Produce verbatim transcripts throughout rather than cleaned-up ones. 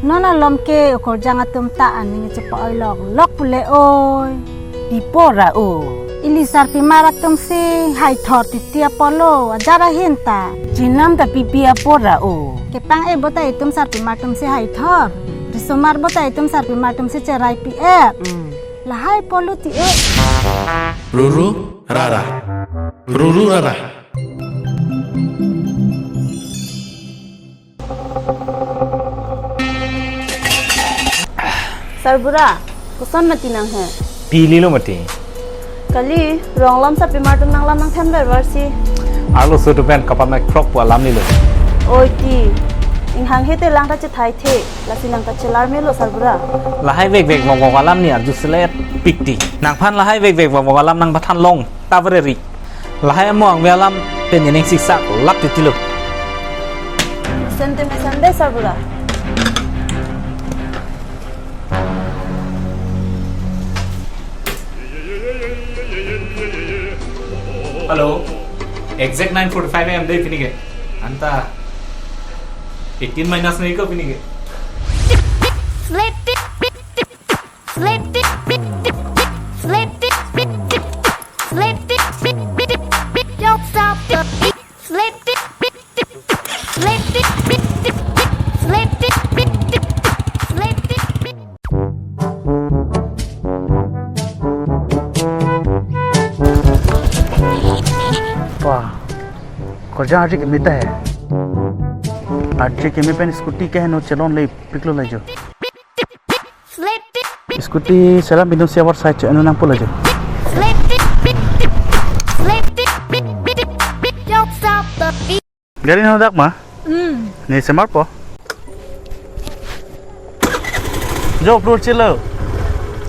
Non alom ke okorjang atum ta aning chepa-oi lok lok pule oi. Pi apot ra o? Ili sarpimar atum si hai thor titi apotlo, ajar ahin ta. Chenam ta pi pi apot ra o? Kepang-e bo ta itum sarpimar atum si hai thor. Risomar bo ta itum sarpimar atum si cherai pi-et. Hmm. Lahai apotlo ti e. Ruru rara. Ruru rara. Sarbura, koson mati nang he? Pililo mati. Kali, rong alam sarpimar atum nanglam nangthan ver ver si. Arloso atum pen kapamek krok pu alam nilo. Oi ti, inghanghe te lang ta chethai the, lasi nang ta chelar melo sarbura. Lahai vek vek vok vok alam ni arju selet pik ti. Nangphan lahai vek vek vok vok alam nangpathan long ta vre ri. Lahai amo angve alam pen nening siksak lap titilo. Sente me sente sarbura. Hello. Exact nine forty-five A M dei pini ke. Anta eighteen minus nangji ko pini ke. Slip it, slip it, slip it, slip it, don't stop the beat. Slip it, slip it, slip it, slip it, slip it. Wah, korjang arje keme ta he. Arje keme pen scooty ke heno chelon le piklo la jo. Slip it, scooty selam binong si awar side cho anu nangpo la jo. Slip it, slip it, don't stop the beat. Gari no dak ma? Hmm. Ne semar po. Jo, upload chelo.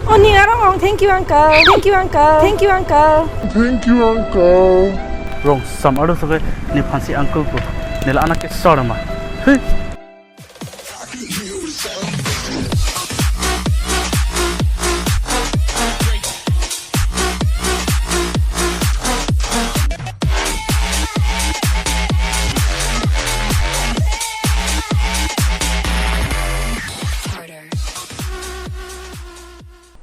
Oh, ni arong ong. Thank you, uncle. Thank you, uncle. Thank you, uncle. Thank you, uncle. Rong sam aro soke nephan si uncle ko. Nela anak ke sor ma. Hey.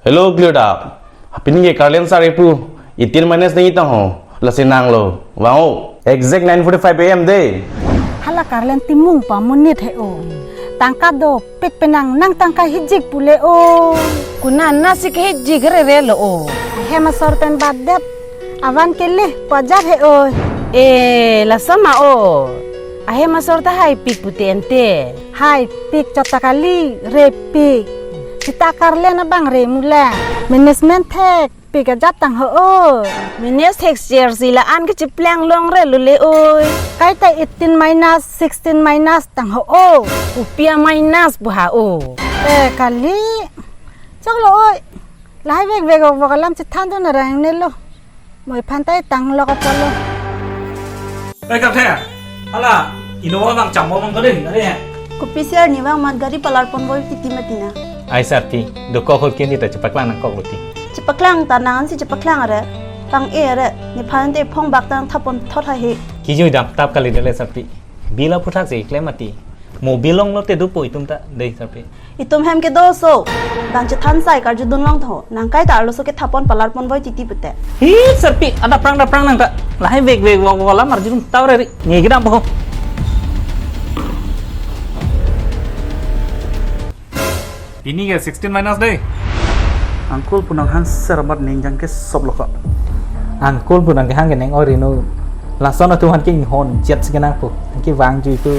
Hello, Clear Up. Pini ke Karlen sar epu, eighteen minus nangji tang ho. Lasi nanglo. Vang o. Exact nine forty-five A M dei. Hala Karlen timung pamonit he o. Tangka dopik penang nang tangka hijik pule o. Kuna nasi ke hijik rere lo o. Ahem asor pen badet. Avan kelih pajar he o. Eh, laso ma o. Ahem asor ta hai pik pute ente. Hai pik chot ta kali, re pik. Sita Karlen abang re mula. Management thek pik ajat tang ho o. Manage thek share si la-an ke chiplang long re lule oi. Kaita eighteen minus, sixteen minus tang ho o. Kopi a minus pu ha o. Eh, kali. Choklo oi. Lahai vek vek vok alam chethan dun arang nelo. Moi phan tai tang lok apotlo. Eh, kapthe. Hala, Innova vang cham mo mang ko dei, are he. Kopi si arni vang mat gari palar pon voi titi mati na. Ai sarpi, dokok hol keni ta chepaklang nangkoklo ti. Chepaklang ta nang ansi chepaklang are. Pang-e are, nephan te phong bak tang thapon thot ha he. Kijui dam tap kali dele sarpi. Bill aphuthak si klem mati. Mo bill longlo te dopo itum ta dei sarpi. Itum hem kedo so. Bang chethan sai karju dun long tho. Nang kaita arloso kethapon palar pon voi titi pute. Hi sarpi, ada prang ada prang nang ta. Lahai vek vek vok vok alam arju dun tau re ri. Nge kedam po. Pini ke sixteen minus dei. Uncle pu nang hang ser amat ning jang ke sop lo ko. Uncle pu nang ke hang ke neng ori no. Lason atum han ke inghon jet si kenang po. Ke vang jui ko.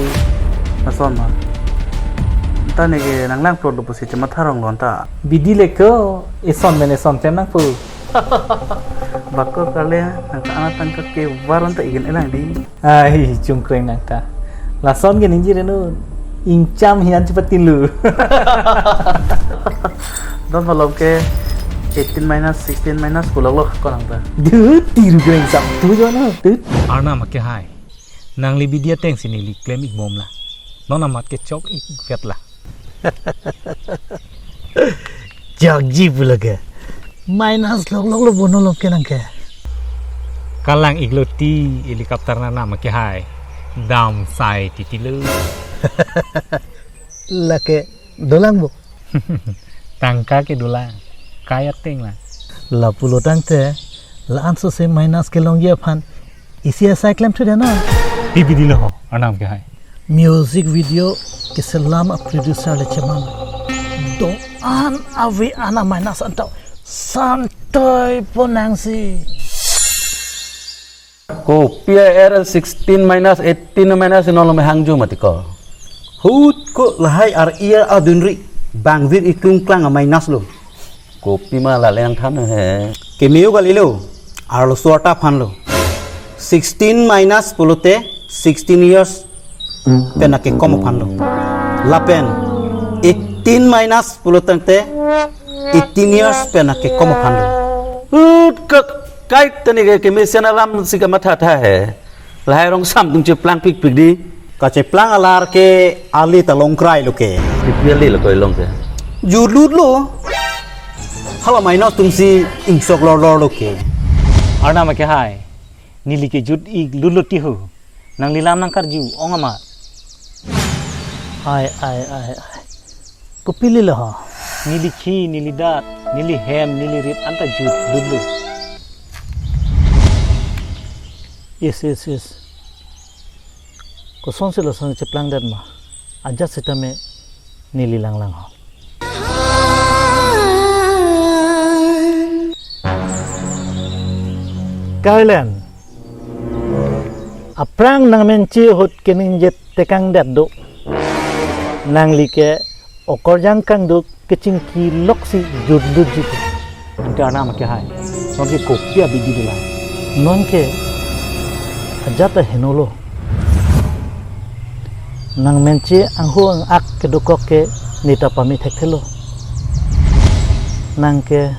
Lason ma. Ta ne ke nang lang plot lo pusi chematha rong lon ta. Bidi le ko, eson men eson tem nang po. Bako kale, nang ta anak tangka ke varon ta igen elang di. Ai, chungkreng nang ta. Lason ke ningji reno, ingcham hian chepatinlu. Don malom ke eighteen minus, sixteen minus kulok lo ko nang ta. Du, tiru kreng sam tu jo no, tu. Arnam ke hai. Nangli bidi ateng si neli klem ik bom la. Non amat ke chok ik vet la. Chokji pu lake. Minus lok lok lo bono lok ke nang ke. Kalang ik lo ti helicopter na nam ke hai. Dam sai titi lo. Lake Dolang bo. Tangka ke dolang. Kai ateng lang. Lapulo tangte, la-an sose minus kelongji aphan isi asai klemthu dei na. Pi bidi lo ho, Arnam ke hai. Music video keselam a producer le cheman. Do-an ave-an a minus anta santoi ponangsi. Kopi a er sixteen minus eighteen minus non lo me hangjo mati ko. Hut ko lahai ar-i ar adunri bangvir iklung klang a minus lo. Kopi ma la le nangthan he. Kemeo kali lo. Arloso arta aphan lo. Sixteen minus pulote sixteen years pen akekom aphan lo. Lapen eighteen minus pulo tangte eighteen years pen akekom aphan lo. Hut ko kai tani ke kemesen alam si kamatha tha he. Lahai rong sam tung cheplang pikpik dei. Kacheplang alar ke ali ta longkrai lo ke. Pi pi ali lo ko ilong ke. Jutlut lo. Hala minus atumsi ingsok lorlor lo ke. Arnam ke hai. Neli ke jut-ik lutlo ti ho. Nangli lam nangkarju ong ama. Ai, ai, ai, ai. Kopilo ho? Neli khi, neli dat, neli hem, neli rip anta jutlut lo. Yes, yes, yes. Kosonsi lason cheplangdet ma. Ajat sitame neli langlang ho. Kailen. Aphrang nangmenche ahut keningje tekangdet do. Nangli ke okorjang kangduk kechingki loksi jutlut jutu. Ante Arnam ke hai. Non ke kopi abidi dolang. Non ke ajat ta henolo. Nangmenche anghu ang-ak kedokok ke neta pame thekthelo. Nang ke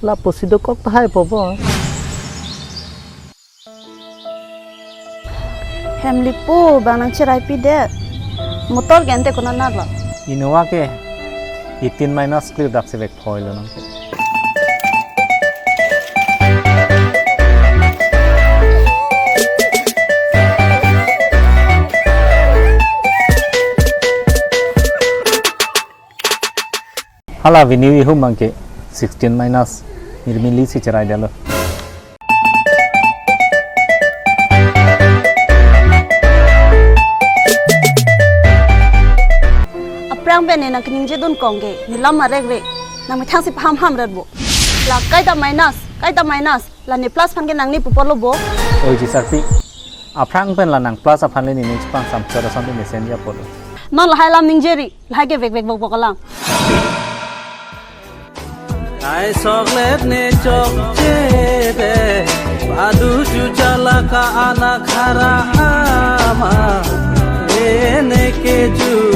lapusi dokok tahai popo. Hem lipu bang nangcheraipidet. Motor ke ante konat nat lo? Innova ke eighteen minus clear dak se vek phoi lo nang ke. Hala vini ihum bang ke sixteen minus nirmili si cherai dalo. Aphrang pen ne nangkeningje dun kong ke, ne lam marek re, nangmethang si paham ham rat bo. La kaita minus, kaita minus, la ne plus aphan ke nangni pupo lo bo. Oi ji sarpi, aphrang pen la nang plus aphan le ne ne chipang sam chora sam ne sen ya polo. Non lahai lam ningje ri, lahai ke vek vek bok bok alang. Ai soklet ne chokche de, padu chuchala ka anak hara ama, ene ke ju